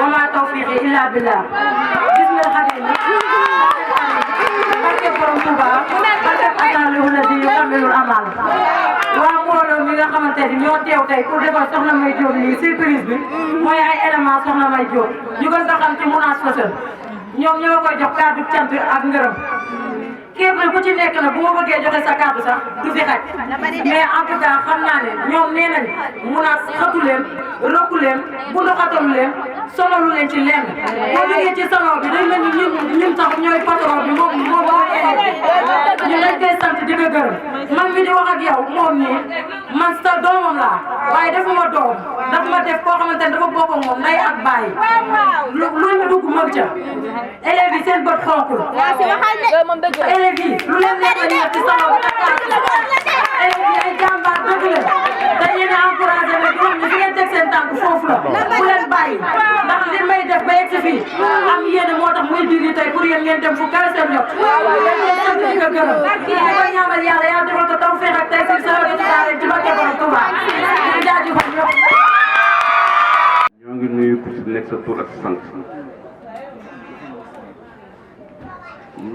وما توفيقي إلا بالله بسم الخليل barke borom Touba barke Allahu alladi yukammilu al-amal waa mbooloo mi nga xamante ni ñoo teew tey pour defal Soxna May Diop nii surprise bi mooy ay élément Soxna May Diop ñu gën ko xam ci Mounass Fashion ñoom ñoo koy jox kàddu cant ak ngërëm képp ku ci nekk nag bu ma bëggee joxe sa kàddu sax du fi xaj mais en tout cas xam naa ne ñoom nee nañ Mounass xatu leen rokku leen bu ndoxatalu leen sonalu leen ci lenn boo jógee ci salon bi day mel ni ñun sax ñooy patron bi moom mooy élève ñu dañ koy sant di ko gërëm man mi di wax ak yow moom nii man sa doomam laa waaye defuma doom dafa ma def koo xamante ne dafa bokk ak moom nday ak bàyyi lu ñu dugg mag ca élèves yi seen bët xonkul élèves yi lu leen nekk lañu ci salon bi élèves yi ay jàmbaar dëgg la dañ leen a encouragé ne ñoom ñi fi ngeen teg seen tànk foofu la bu leen bàyyi ndax li may def ba yegg si fii am yéene moo tax muy diri tey pour yéen ngeen dem fu kawe seen ñot dañ sant di ko gërëm di ko ñaanal yàlla yàlla defal ko taw feex ak tey si sa daara ci barke borom Touba di jaajëfal ñëpp. ñoo ngi nuyu ku ci nekk sa tur ak sant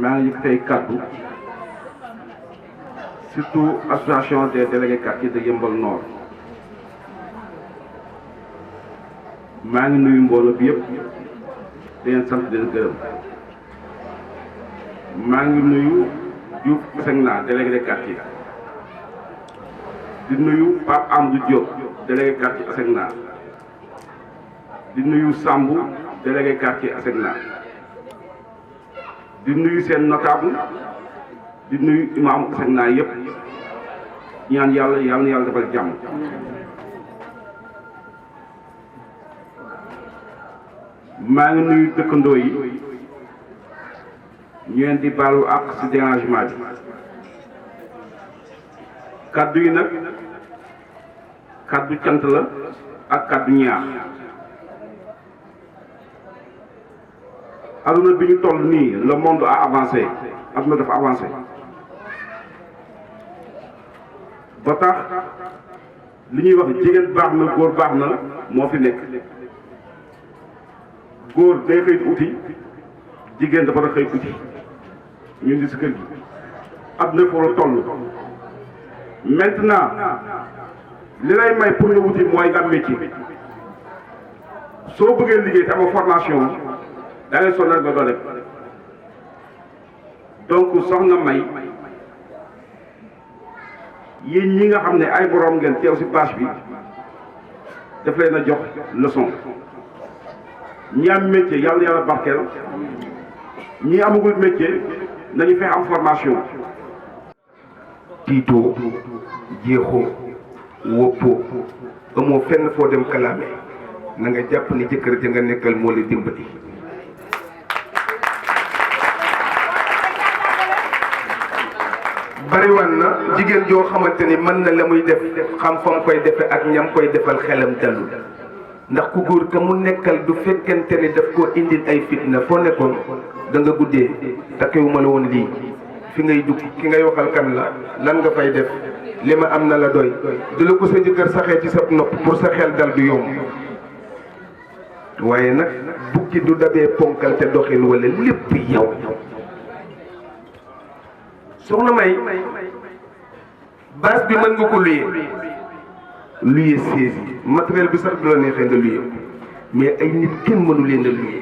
maa ngi tey kaddu surtout association des délégués quartier de Yeumbeul Nord maa ngi nuyu mbooloo bi yëpp di leen sant di leen gërëm maa ngi nuyu Diouf Asegna délégué de quartier di nuyu Pape Amadou Diop délégué quartier Asegna di nuyu Sambou délégué quartier Asegna di nuyu seen notable di nuyu imam Asegna yëpp ñaan yàlla na yàlla defal jàmm. maa ngi nuyu dëkkandoo yi ñu leen di baalu ak ci dérangement bi kaddu yi nag kaddu cant la ak kaddu ñaax aduna bi ñu toll nii le monde a avancé aduna dafa avancé ba tax li ñuy wax jigéen baax na góor baax na moo fi nekk góor day xëy uti jigéen dafa xëy uti ñun di si kër gi aduna fa la toll maintenant li lay may pour nga wuti mooy nga am métier soo bëggee liggéey te amoo formation da ngay sonal ba doo def donc soxna May yéen ñi nga xam ne ay borom ngeen teew si bâche bi daf leen a jox leçon ñi am métier yàlla barkeel ñi amagul métier nañu fexe am formation. tiitoo jeexoo woppoo amoo fenn foo dem kalaame na nga jàpp ni jëkkër ja nga nekkal moo la dimbali bariwan na jigéen joo xamante ni mën na la muy def xam fa mu koy defe ak ñam koy defal xelam dalul ndax ku góor ka mu nekkal du fekkente ni daf koo indil ay fitna foo nekkoon da nga guddee takkewuma la woon lii fi ngay dugg ki ngay waxal kan la lan nga fay def li ma am na la doy du la ko sa jëkkër saxee ci sa nopp pour sa xel dal du yomb waaye nag bukki du dabee ponkal te doxin wala lépp yow soxna May base bi mën nga ko luye siège yi matériel bi sax du la neexee nga luye mais ay nit kenn mënu leen a luye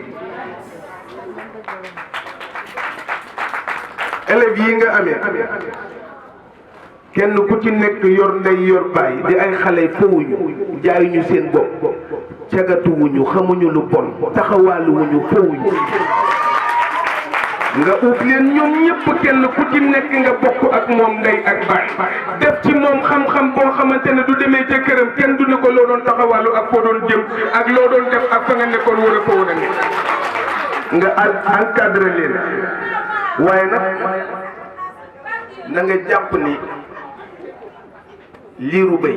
élèves yi nga amee kenn ku ci nekk yor ndey yor baay di ay xale fowuñu jaayuñu seen bopp cagatuwuñu xamuñu lu bon taxawaaluwuñu fowuñu nga uuf leen ñoom ñëpp kenn ku ci nekk nga bokk ak moom ndey ak baay def ci moom xam-xam boo xamante ne du demee ca këram kenn du ne ko loo doon taxawaalu ak foo doon jëm ak loo doon def ak fa nga nekkoon war a fa war a nekk nga encadré leen waaye nag na nga jàpp ni liiru béy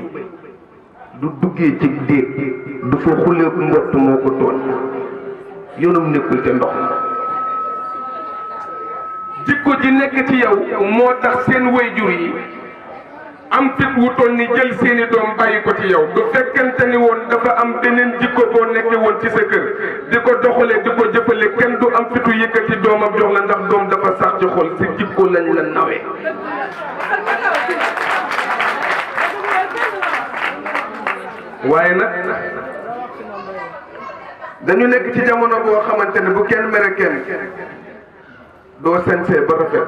du duggee ci déeg du fa xuleeku mbott moo ko tooñ yoonum nekkul ca ndox jikko ji nekk ci yow moo tax seen wayjur yi am fit wu toll ni jël seeni doom bàyyi ko ci yow du fekkente ni woon dafa am beneen jikko boo nekkee woon ci sa kër di ko doxalee di ko jëfale kenn du am fitu yëkkati doomam jox la ndax doom dafa sax ci xol si jikko lañ la nawee waaye nag dañu nekk ci jamono boo xamante ne bu kenn mere kenn doo sañsee ba rafet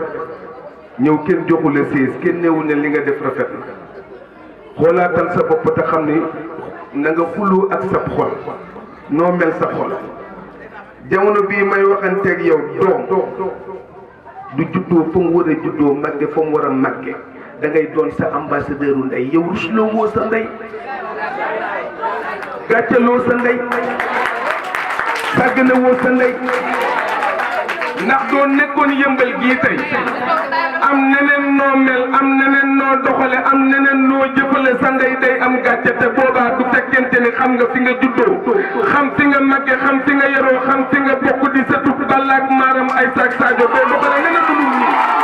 ñëw kenn joxu la siis kenn néewu ne li nga def rafet na xoolaatal sa bopp te xam ni na nga xuloo ak sa xol noo mel sa xol jamono bii may waxanteeg yow doom du juddoo fa mu war a juddoo màgge fa mu war a màgge da ngay doon sa ambassadeur u ndey yow rusloo woo sa ndey gàccaloo sa ndey sàggane woo sa ndey ndax doo nekkoon yëmbal gii tey am neneen noo mel am neneen noo doxale am neneen noo jëfale sa ndey day am gàcce te boobaa du fekkente ni xam nga fi nga juddoo xam fi nga màgge xam fi nga yaroo xam fi nga bokk di sa tub balaak maaram ay saak saajo doo doxale neneen du dul nii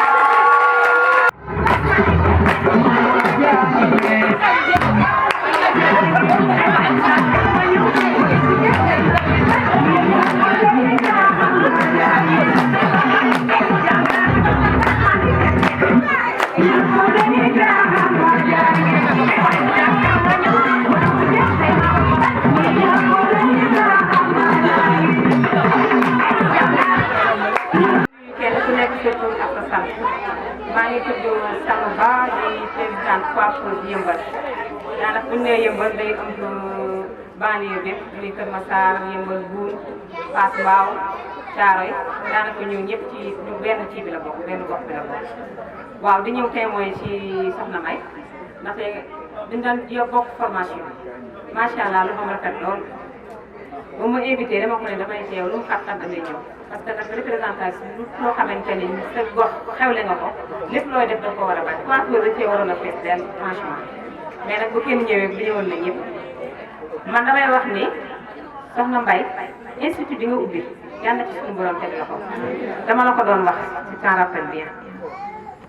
maa ngi tudd Samba Ba di présidente coiffeuse Yëmbal daanaka bu ñu nee Yëmbal day ëmb banlieue bépp muy Kër Massar Yëmbal Buur Fass Mbao Thiaroye daanaka ñun ñëpp ci benn ci bi la bokk benn gox bi la bokk waaw di ñëw témoin ci Soxna May ndaxte dañu daan bokk formation macha allah lu xam rafet lool ba mu invité dama ko ne damay teew lu mu xat-xat damay ñëw parce que nag représentation loo xamante ni sa gox xewle nga ko lépp looy def da ko war a bañ coiffure dañ cee waroon a fees del franchement mais nag bu kenn ñëwee bi ñëwoon na ñëpp man damay wax ni Soxna Mbaye institut bi nga ubbi yal na ci suñu borom teg la ko dama la ko doon wax ci temps rappel bien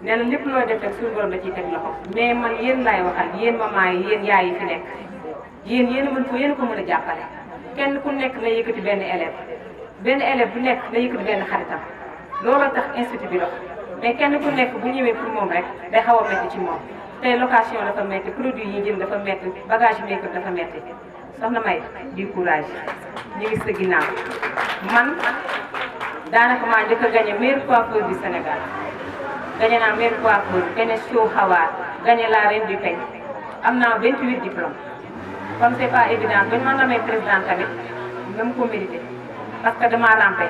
nee na lépp looy def rek suñu borom da ciy teg la ko mais man yéen laay waxal yéen maman yi yéen yaay yi fi nekk yéen yéen a mën ko mën a jàppale kenn ku nekk na yëkkati benn élève bu nekk na yëkkati benn xaritam looloo tax institut bi dox mais kenn ku nekk bu ñëwee pour moom rek day xaw a métti ci moom tey location dafa métti produit yi jënd dafa métti bagage make-up dafa métti Soxna May du courage ñu ngi sa ginnaaw man daanaka maa njëkk a gagné meilleure coiffeuse du Sénégal gagné naa meilleure coiffeuse gagné show xawaar gagné la reine du peigne am naa 28 diplômes kon c'est pas évident ba ñu mën a may président tamit nga mu ko mérité parce que damaa rampé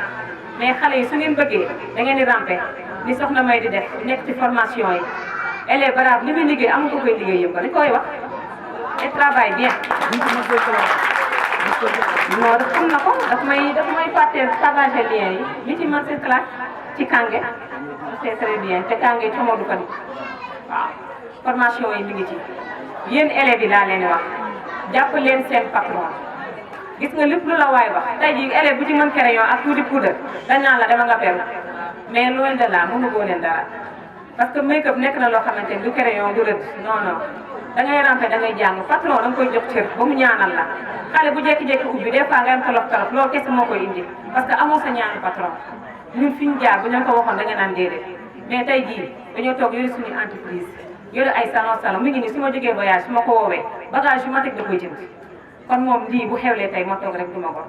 mais xale yi su ngeen bëggee da ngeen di rampé ni Soxna May di def nekk ci formation yi elle est brave li muy liggéey amul ko koy liggéey yëpp dañ koy wax et travaille bien. non daf am na ko daf may partagé lien yi li ci man c'est clair ci Kange c'est très bien te Kange xamoo du ko waaw formation yi mi ngi ci yéen élèves yi daa leen di wax jàpp leen seen patron gis nga lépp lu la waay wax tey jii élève bu ci mën crayon ak tuuti poudre dañ naan la dama nga beru mais loin de là mënu goo leen dara parce que make-up nekk na loo xamante ni du crayon du rëdd non non da ngay rampe da ngay jàng patron da nga koy jox cër ba mu ñaanal la xale bu jékki-jékki ubbi des fois nga am tolof tolof loolu kese moo koy indi parce que amoo sa ñaanu patron ñun fi ñu jaar bu ñu ko waxoon da nga naan déedéet mais tey jii dañoo toog yore suñu entreprise yore ay salon mu ngi nii su ma jógee voyage su ma ko woowee bagage yu ma teg da koy jënd kon moom lii bu xewlee tey ma toog rek du ma ko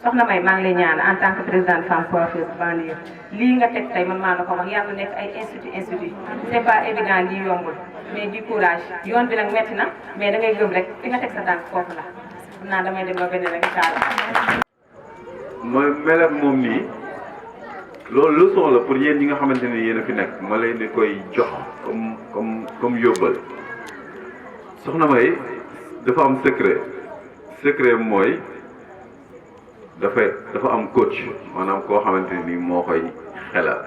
soxna May maa ngi lay ñaan en tant que présidente femme coiffeuse banlieue lii nga teg tey man maa la ko wax yàlla nekk ay institut c'est pas évident lii yombul mais du courage yoon bi nag metti na mais da ngay gëm rek fi nga teg sa tànk foofu la xam naa damay dem ba benn rek incha allah. mooy melam moom nii loolu leçon la pour yéen ñi nga xamante ni yéen a fi nekk ma leen di koy jox comme yóbbal soxna May dafa am secret mooy dafa am coach maanaam koo xamante ni moo koy xelal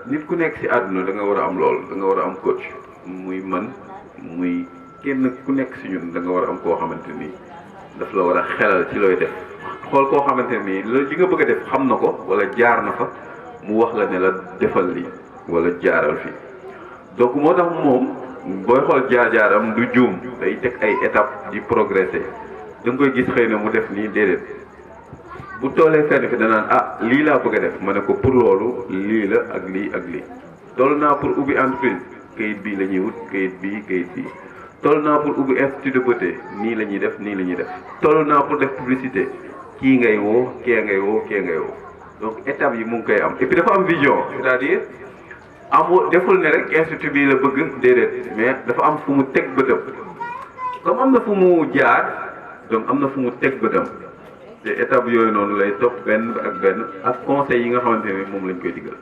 nit ku nekk ci àdduna da nga war a am lool da nga war a am coach muy man muy kenn ku nekk ci ñun da nga war a am koo xamante ni daf la war a xelal ci looy def xool koo xamante ni li nga bëgg a def xam na ko walla jaar na fa mu wax la ne la defal li walla jaaral fi donc moo tax moom booy xool jaar-jaaram du juum day teg ay étapes di progresser da nga koy gis xëy na mu def nii déedéet bu toolee fenn fi danaan ah lii laa bëgg a def ma ne ko pour loolu lii la ak lii ak lii toll naa pour ubbi entreprise kayit bii la ñuy wut kayit bii toll naa pour ubbi institut de beauté nii la ñuy def nii la ñuy def toll naa pour def publicité kii ngay woo kee ngay woo donc étapes yi mu ngi koy am et puis dafa am vision c'est-à-dire amoo deful ne rek institut bii la bëgg déedéet mais dafa am fu mu teg bëtam comme am na fu mu jaar donc am na fu mu teg bëtam te étape yooyu noonu lay topp benn ak conseil yi nga xamante ne moom lañ koy digal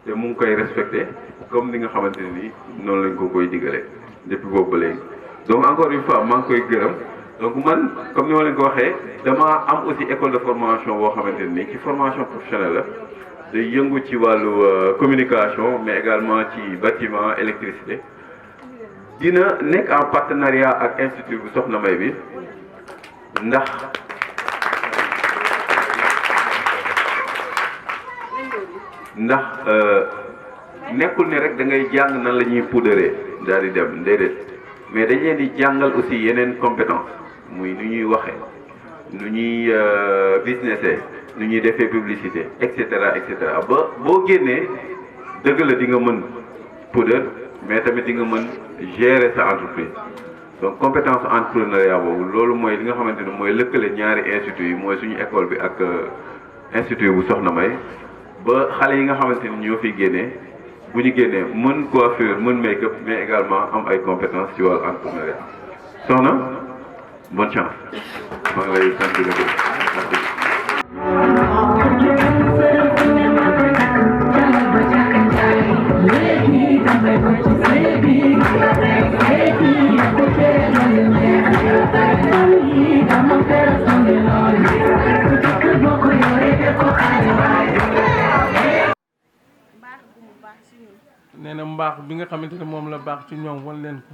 te mu ngi koy respecté comme ni nga xamante ne ni noonu lañ ko koy digalee depuis boobu ba léegi donc encore une fois maa ngi koy gërëm donc man comme ni ma leen ko waxee dama am aussi école de formation boo xamante ne ni ci formation professionnelle la day yëngu ci wàllu communication mais également ci bâtiment électricité dina nekk en partenariat ak institut bu Soxna May bi ndax nekkul ne rek da ngay jàng nan la ñuy puudaree daal di dem déedéet mais dañ leen di jàngal aussi yeneen compétence muy nu ñuy waxee nu ñuy businessé nu ñuy defee publicité et cetera ba boo génnee dëgg la di nga mën poudre mais tamit di nga mën gérer sa entreprise donc compétence entrepreneuriat boobu loolu mooy li nga xamante ne mooy lëkkale ñaari institut yi mooy suñu école bi ak institut bu Soxna May ba xale yi nga xamante ni ñoo fiy génnee bu ñu génnee mën coiffure mën make-up mais également am ay compétences ci wàllu entrepreneuriat soxna bonne chance maa ngi lay sant di la nee na mbaax bi nga xamante ne moom la baax ci ñoom wan leen ko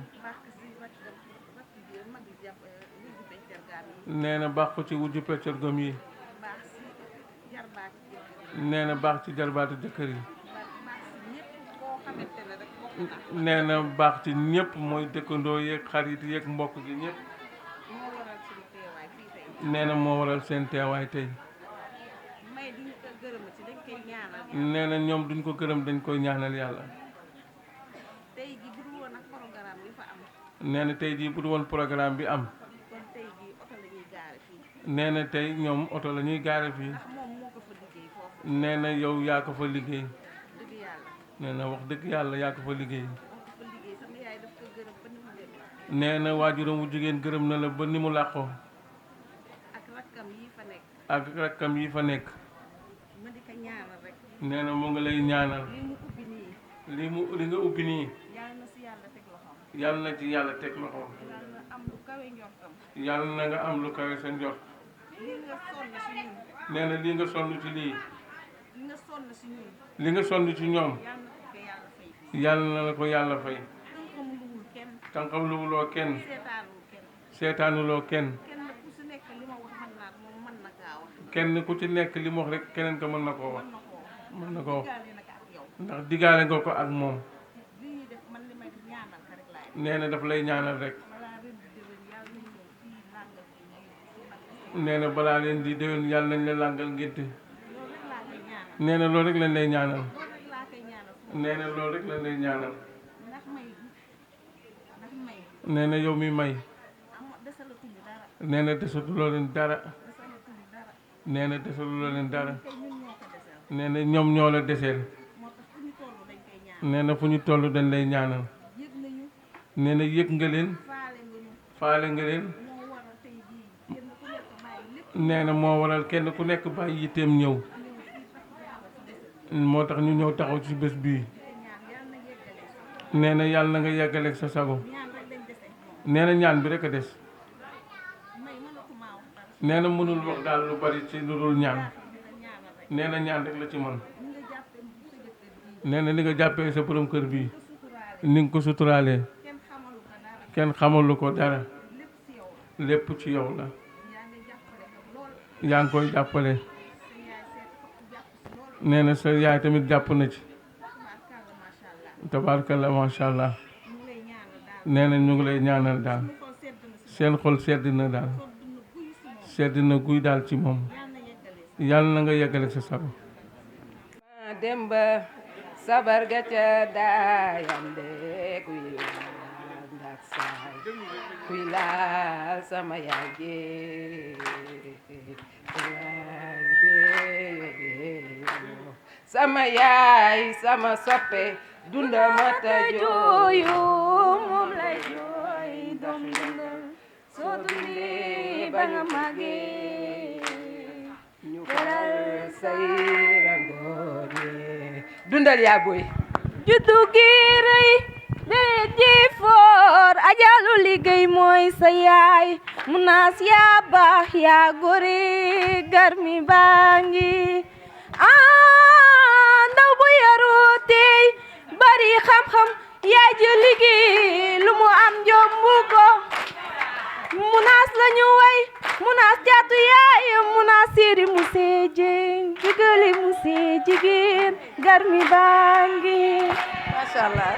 nee na baax ko ci wujju peccar gom yi nee na baax ci jarbaatu jëkkër yi nee na baax ci ñëpp mooy dëkkandoo yeeg xarit yeeg mbokk gi ñëpp nee na moo waral seen teewaay tey nee na ñoom duñ ko gërëm dañ koy ñaanal yàlla nee na tey jii bu du woon programme bi am nee na tey ñoom oto la ñuy gaare fii nee na yow yaa ko fa liggéey nee na wax dëgg yàlla yaa ko fa liggéey nee na waajuram wu jigéen gërëm na la ba ni mu làqoo ak rakkam yi fa nekk nee na mu ngi lay ñaanal li nga ubbi nii yàlla na ci yàlla teg loxo yàlla na nga am lu kawe sa njort nee na lii nga sonn ci lii li nga sonn ci ñoom yàlla na la ko yàlla fay tànqam luwuloo kenn seetaanuloo kenn kenn ku ci nekk li mu wax rek keneen ko mën na koo wax ndax digaale nga ko ak moom nee na daf lay ñaanal rek nee na balaa leen di déwén yàlla nañ la làngal ngénte nee na loolu rek lañ lay ñaanal nee na loolu rek lañ lay ñaanal nee na yow mi may nee na desaluloo leen dara nee na desaluloo leen dara nee na ñoom ñoo la deseel nee na fu ñu toll dañ lay ñaanal nee na yëg nga leen faale nga leen nee na moo waral kenn ku nekk bàyyi yitteem ñëw moo tax ñu ñëw taxaw ci bés bii nee na yàlla na nga yeggaleeg sa sago nee na ñaan bi rek a des nee na mënul wax daal lu bari ci lu dul ñaan nee na ñaan rek la ci mën nee na li nga jàppee sa borom kër bii ni nga ko suturaalee kenn xamalu ko dara lépp ci yow la yaa ngi koy jàppale nee na sa yaay tamit jàpp na ci tabaarkalla macha allah nee na ñu ngi lay ñaanal daal seen xol sedd na daal sedd na guy daal ci moom yàlla na nga yeggale sa sago demba sabar ga ca daayam de kuy ndax saay kuy laal sama yaay sama yaay sama soppe dunda mata jooyu moom lay jooy doom dundal soo dundee ba nga màggee ñu faral say rangoon dundal yaa boy juddu gi rëy deret ji foor ajalu liggéey mooy sa yaay munaas yaa baax yaa góore garmi baa ngi ndaw bu yaru tey bari xam-xam yaay ji liggéey lu mu am jombu ko munaas la ñu way munaas jaatu yaay munaas siiri mu seejeen jigali mu seejigeen garmi baa ngi masha Allah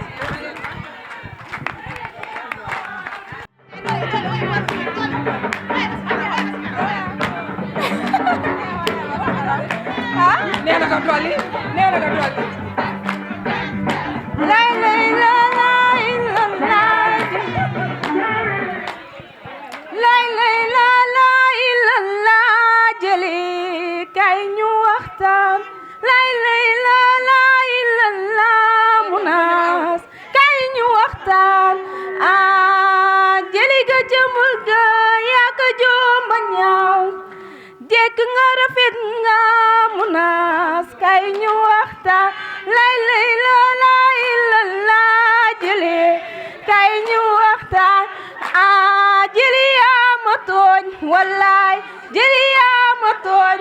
nee na ko tolli lay lay la lay la lay la la jëli kay ñu waxtaan lay lay la lay la la munaas kay ñu waxtaan jëli ga jëmul ga yaa ko jomba ñaaw jekk nga rafet nga munaas kay ñu waxtaan lay lay la lay la la jëli kay ñu waxtaan jëli yaa ma tooñ wallaay jëli yaa ma tooñ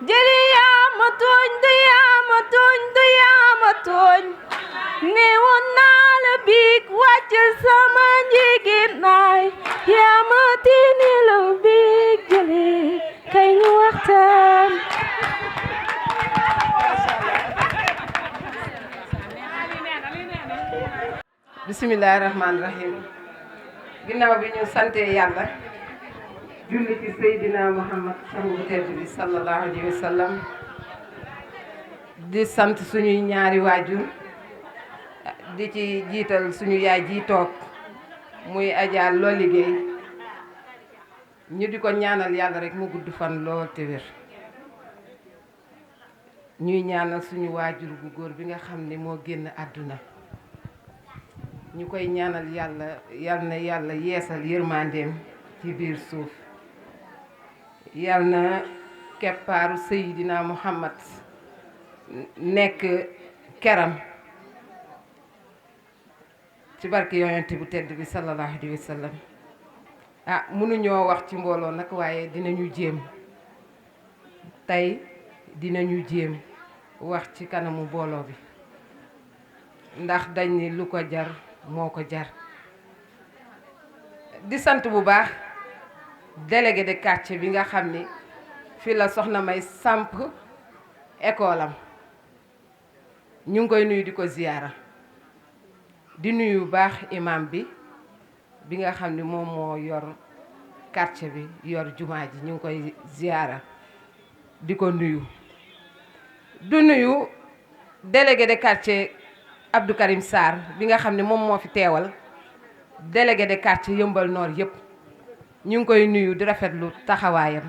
jëli yaa ma tooñ du yaa ma tooñ du yaa ma tooñ ne woon naa la biig wàccal sama njigit naay yaa ma tiini la biig jëli kay ñu waxtaan bismillaahi rahmaani rahiim ginnaaw bi ñu sante yàlla julli ci Seydina Muhammad sangu tedd bi sallallahu alayhi wa sallam di sant suñuy ñaari waajur di ci jiital suñu yaay ji toog muy Adja Lo liggéey ñu di ko ñaanal yàlla rek mu gudd fan lool te wér ñuy ñaanal suñu waajur bu góor bi nga xam ne moo génn àdduna ñu koy ñaanal yal na yàlla yeesal yërmandeem ci biir suuf yal na keppaaru Seydina Muhammad nekk keram ci barke yonent bu tedd bi sallallahu alayhi wa sallam mënuñoo wax ci mbooloo nag waaye dinañu jéem tey dinañu jéem wax ci kanamu mbooloo bi ndax dañ ni lu ko jar moo ko jar. di sant bu baax délégué de quartier bi nga xam ni fii la soxna May samp école am ñu ngi koy nuyu di ko ziyaara di nuyu bu baax imam bi nga xam ni moom moo yor quartier bi yor jumaa ji ñu ngi koy ziyaara di ko nuyu. du nuyu délégué de quartier Abdou Karim Sarr bi nga xam ne moom moo fi teewal délégué de quartier Yeumbeul Nord yëpp ñu ngi koy nuyu di rafetlu taxawaayam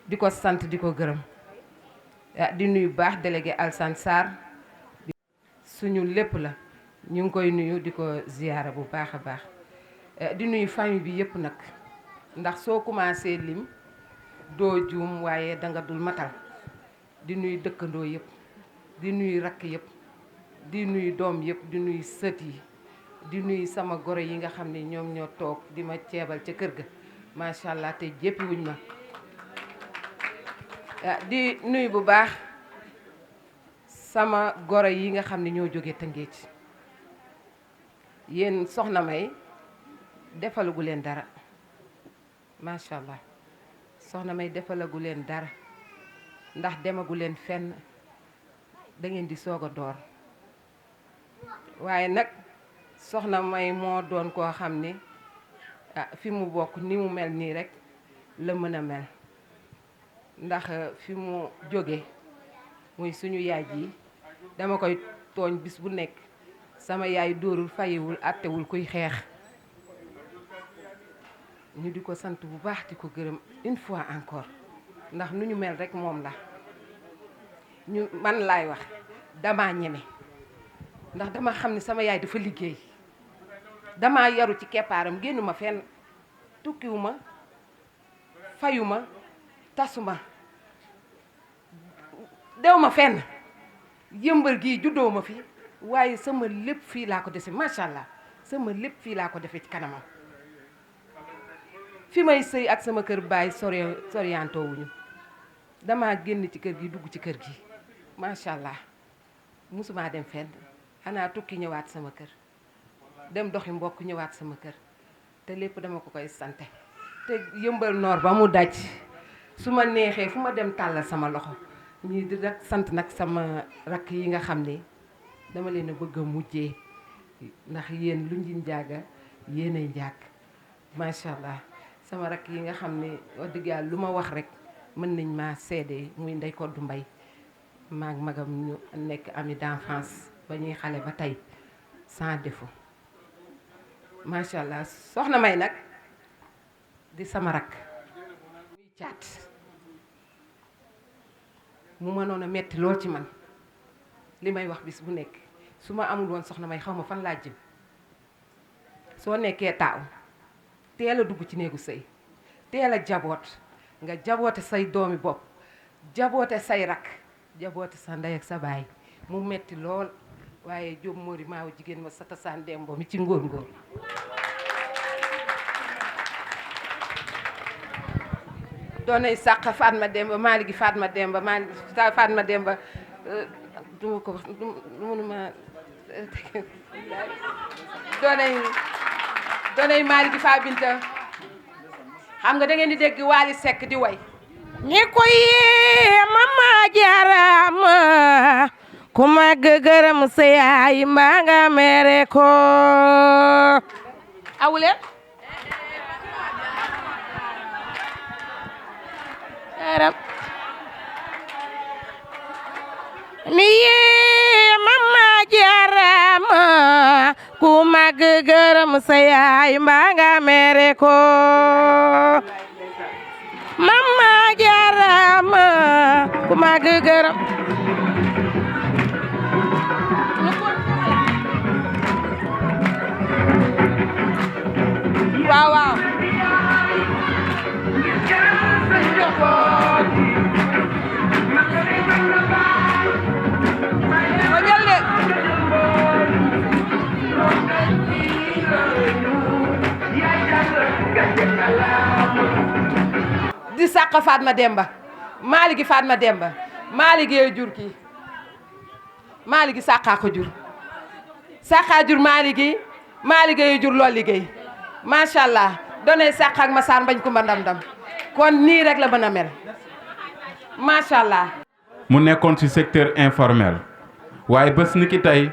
di ko sant di ko gërëm. di nuyu baax délégué Alsane Sarr suñu lépp la ñu ngi koy nuyu di ko ziyaara bu baax a baax. di nuyu famille bi yëpp nag ndax soo commencé lim doo juum waaye danga dul matal. di nuyu dëkkandoo yëpp di nuyu rakk yëpp di nuyu doom yëpp di nuyu sët yi di nuyu sama goro yi nga xam ne ñoom ñoo toog di ma ceebal ca kër ga macha allah te jéppi wuñ ma. di nuyu bu baax sama goro yi nga xam ne ñoo jógee Tëngéej yéen soxna May defalagu leen dara macha allah soxna May defalagu leen dara. ndax demagu leen fenn da ngeen di soog a door waaye nag soxna May moo doon koo xam ni fi mu bokk ni mu mel nii rek la mën a mel ndax fi mu jóge muy suñu yaay ji dama koy tooñ bis bu nekk sama yaay dóorul fayiwul àttewul kuy xeex ñu di ko sant bu baax di ko gërëm une fois encore. ndax nu ñu mel rek moom la ñu man laay wax damaa ñeme ndax dama xam ni sama yaay dafa liggéey damaa yaru ci keppaaram génnuma fenn tukkiwuma fayuma tasuma dewma fenn Yeumbeul gii juddoo ma fi waaye sama lépp fii laa ko dese macha allah sama lépp fii laa ko defee ci kanamam fi may sëy ak sama kër baay soriantoo wuñu damaa génn ci kër gi dugg ci kër gi macha allah musuma dem fenn xanaa tukki ñëwaat sama kër dem doxi mbokk ñëwaat sama kër te lépp dama ko koy sante te Yeumbeul Nord ba mu daj su ma neexee fu ma dem tàllal sama loxo ñii di rek sant nag sama rakk yi nga xam ne dama leen a bëgg a mujjee ndax yéen lu nji njaaga yéenay njaag macha allah sama rakk yi nga xam ne wax dëgg yàlla lu ma wax rek mën nañ maa seede muy Ndey Koddu Mbay maag magam ñu nekk ami d'enfance ba ñuy xale ba tey sans défaut macha allah soxna May nag di sama rakk muy caat mu mënoon a metti lool ci man li may wax bis bu nekk su ma amul woon soxna May xaw ma fan laa jëm soo nekkee taaw teel a dugg ci néegu sëy teel a jaboot nga jaboote say doomi bopp jaboote say rakk jaboote sa ndey ak sa baay mu metti lool waaye Jóob Mori maaw jigéen ma sata saan dembo mi ci ngóor ngóor doonay sàq Fatma Demba maali gi Fatma Demba maali Fatma Demba duma ko wax du mënuma doonay maali gi Fa Binta xam nga da ngeen di dégg Waly Seck di way ni ko yee mama jaarama ku mag gërëm sa yaay mbaa nga mere ko awule ni yee mama jaarama ku mag gërëm sa yaay mbaa nga mere ko mama jaarama ku mag gërëm waaw waaw di sàq Fatma Demba maali gi Fatma Demba maali gi jur kii maali gi sàqaa ko jur Sakha jur maa liggéey maa liggéey jur lool liggéey macha allah donay Sakha ak Massar bañ kumba ndam-ndam kon nii rek la mën a mel macha allah. mu nekkoon ci secteur informel waaye bés ni ki tey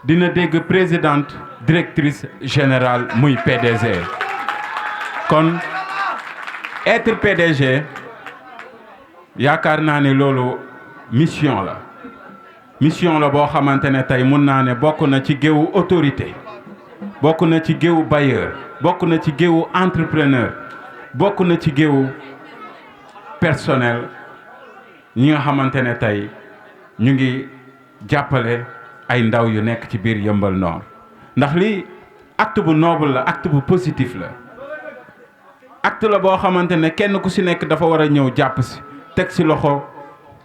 dina dégg présidente directrice générale muy PDG kon être PDG yaakaar naa ne loolu mission la boo xamante ne tey mun naa ne bokk na ci géewu autorité bokk na ci géewu bailleur bokk na ci géewu entrepreneur bokk na ci géewu personnel ñi nga xamante ne tey ñu ngi jàppale ay ndaw yu nekk ci biir Yeumbeul Nord ndax lii acte bu noble la acte bu positif la acte la boo xamante ne kenn ku ci nekk dafa war a ñëw jàpp ci teg ci loxo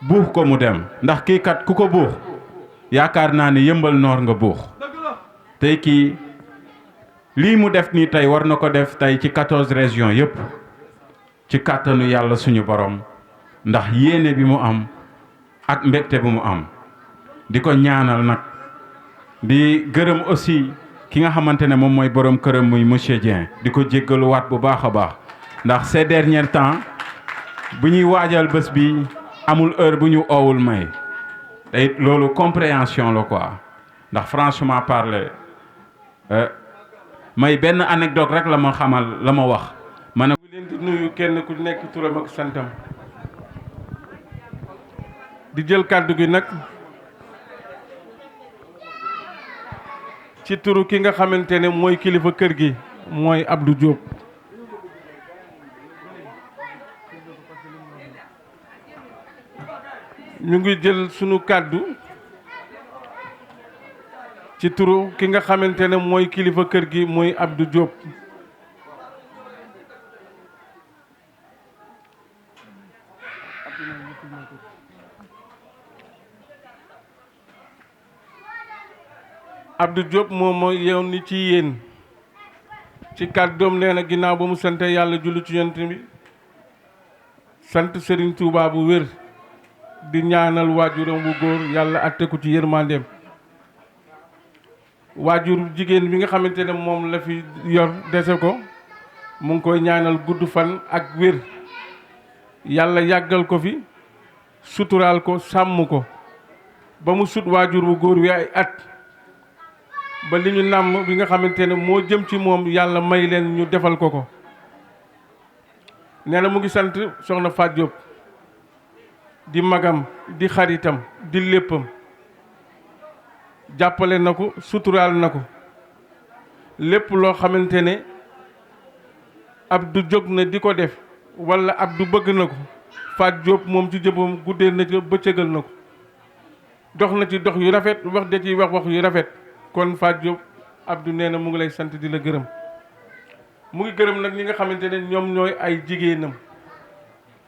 buux ko mu dem ndax kii kat ku ko buux yaakaar naa ne Yeumbeul Nord nga buux tey kii lii mu def nii tey war na ko def tey ci 14 régions yépp ci kàttanu yàlla suñu borom ndax yéene bi mu am ak mbégte bi mu am di ko ñaanal nag di gërëm aussi ki nga xamante ne moom mooy borom këram muy monsieur Dieng di ko jéggaluwaat bu baax a baax ndax ces derniers temps bu ñuy waajal bés bi amul heure bu ñu oowul may te loolu compréhension la quoi ndax franchement parler may benn anecdote rek la ma xamal la ma wax ma ne leen di nuyu kenn ku nekk turam ak santam di jël kàddu gi nag ci turu ki nga xamante ne mooy kilifa kër gi mooy Abdou Diop ñu ngi jël sunu kàddu ci turu ki nga xamante ne mooy kilifa kër gi mooy Abdou Diop Abdou Diop moom mooy yow ni ci yéen ci kàddoom nee na ginnaaw ba mu sante yàlla julli ci yonent bi sant Serigne Touba bu wér di ñaanal waajuram bu góor yàlla atte ko ci yërmandeem waajur jigéen bi nga xamante ne moom la fi yor dese ko mu ngi koy ñaanal gudd fan ak wér yàlla yàggal ko fi suturaal ko sàmm ko ba mu sut waajur bu góor wi ay at ba li ñu nàmm bi nga xamante ne moo jëm ci moom yàlla may leen ñu defal ko ko nee na mu ngi sant soxna Fatou Diop di magam di xaritam di léppam jàppale na ko suturaal na ko lépp loo xamante ne Abdou jóg na di ko def walla Abdou bëgg na ko Fatou Diop moom ci jëppam guddee na ci bëccëgal na ko dox na ci dox yu rafet wax da ciy wax yu rafet kon Fatou Diop Abdou nee na mu ngi lay sant di la gërëm mu ngi gërëm nag ñi nga xamante ne ñoom ñooy ay jigéenam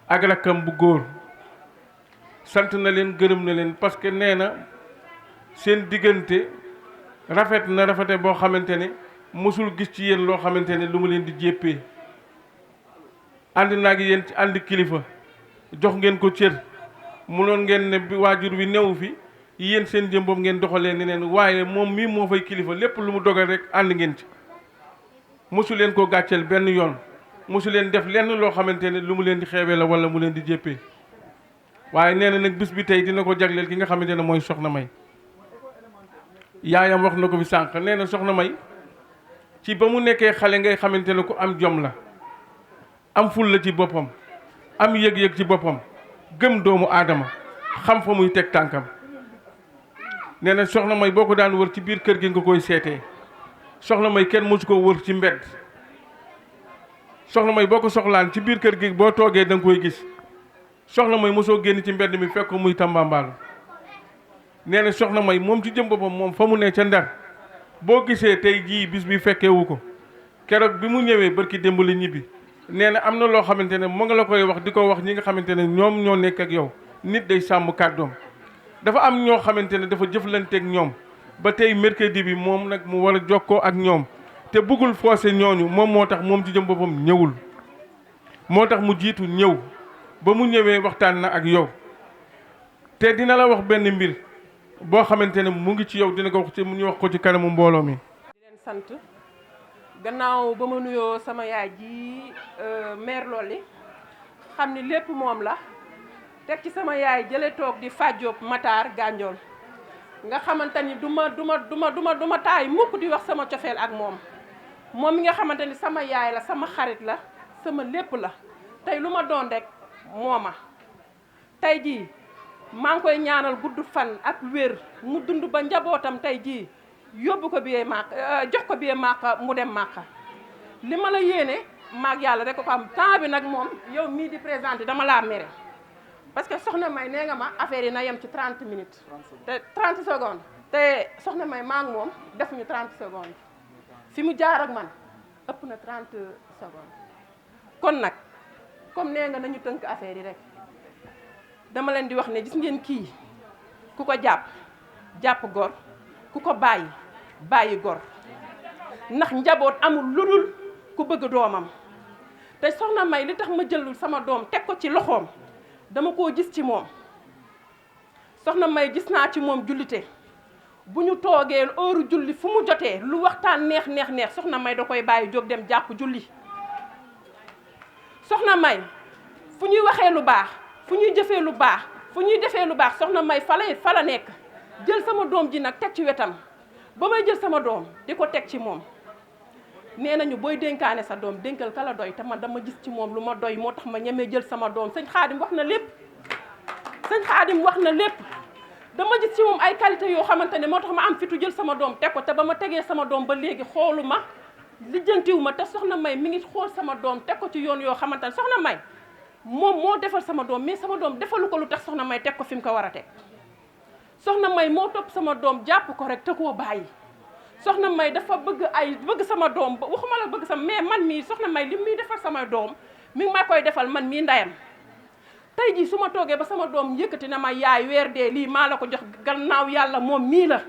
ak rakkam bu góor sant na leen gërëm na leen parce que nee na seen diggante rafet na rafete boo xamante ne mosul gis ci yéen loo xamante ne lu mu leen di jéppee ànd naa gi yéen ci ànd kilifa jox ngeen ko cër munoon ngeen ne waajur wi newu fi yéen seen jëm boobu ngeen doxalee neneen waaye moom mii moo fay kilifa lépp lu mu dogal rek ànd ngeen ci mosu leen koo gàcceel benn yoon mosu leen def lenn loo xamante ne lu mu leen di xeebee la wala mu leen di jéppee waaye nee na nag bis bi tey dina ko jagleel ki nga xamante ne mooy Soxna May yaayam wax na ko fi sànq nee na Soxna May ci ba mu nekkee xale ngay xamante ne ku am jom la am ful la ci boppam am yëg-yëg ci boppam gëm doomu aadama xam fa muy teg tànkam nee na Soxna May boo ko daan wër ci biir kër gi nga koy seetee Soxna May kenn mosu ko wër ci mbedd Soxna May boo ko soxlaan ci biir kër gi boo toogee da nga koy gis Soxna May mosoo génn ci mbedd mi fekk muy tambambaalu nee na Soxna May moom ci jëm boppam moom fa mu ne ca Ndar boo gisee tey jii bis bi fekkewu ko keroog bi mu ñëwee barki démb la ñibbi nee na am na loo xamante ne mu nga la koy wax di ko wax ñi nga xamante ne ñoom ñoo nekk ak yow nit day sàmm kàddoom dafa am ñoo xamante ne dafa jëflanteeg ñoom ba tey mercredi bi moom nag mu war a jokkoo ak ñoom te bëggul forcé ñooñu moom moo tax moom ci jëm boppam ñëwul moo tax mu jiitu ñëw ba mu ñëwee waxtaan na ak yow te dina la wax benn mbir boo xamante ne mu ngi ci yow dina ko wax ci mu ñu wax ko ci kanamu mbooloo mi. di leen sant gannaaw ba ma nuyoo sama yaay ji mère Loli xam ni lépp moom la teg ci sama yaay jële toog di Fadiop Matar Gandiol nga xamante ni du ma taay mukk di wax sama cofeel ak moom mi nga xamante ni sama yaay la sama xarit la sama lépp la tey lu ma doon rek mooma tey jii maa ngi koy ñaanal gudd fan ak wér mu dund ba njabootam tey jii yóbbu ko biyee màkk jox ko biyee màkk mu dem màkk li ma la yéene maag yàlla rek ko am temps bi nag moom yow mii di présenté dama laa mere parce que soxna May nee nga ma affaire yi na yem ci 30 minutes te 30 secondes te soxna May maa ngi moom defuñu 30 secondes fi mu jaar ak man ëpp na 30 secondes kon nag comme nee nga nañu tënk affaire yi rek dama leen di wax ne gis ngeen kii ku ko jàpp gor ku ko bàyyi gor ndax njaboot amul lu dul ku bëgg doomam te soxna May li tax ma jël sama doom teg ko ci loxoom dama koo gis ci moom soxna May gis naa ci moom jullite bu ñu toogee heure julli fu mu jotee lu waxtaan neex soxna May da koy bàyyi jóg dem jàpp julli soxna May fu ñuy waxee lu baax fu ñuy jëfee lu baax fu ñuy defee lu baax soxna May fa la nekk jël sama doom ji nag teg ci wetam ba may jël sama doom di ko teg ci moom nee nañu booy dénkaane sa doom dénkal ka la doy te man dama gis ci moom lu ma doy moo tax ma ñemee jël sama doom sëñ Xaadim wax na lépp dama gis ci moom ay qualité yoo xamante ne moo tax ma am fitu jël sama doom teg ko te ba ma tegee sama doom ba léegi xoolu ma lijjantiwu ma te soxna May mi ngi xool sama doom teg ko ci yoon yoo xamante ne soxna May moom moo defal sama doom mais sama doom defalu ko lu tax soxna May teg ko fi mu ko war a teg soxna May moo topp sama doom jàpp ko rek te koo bàyyi soxna May dafa bëgg sama doom waxuma la bëgg sama mais man mii soxna May li muy defal sama doom mi ngi ma koy defal man mii ndeyam tey jii su ma toogee ba sama doom yëkkati na ma yaay weer dee lii maa la ko jox gannaaw yàlla moom mii la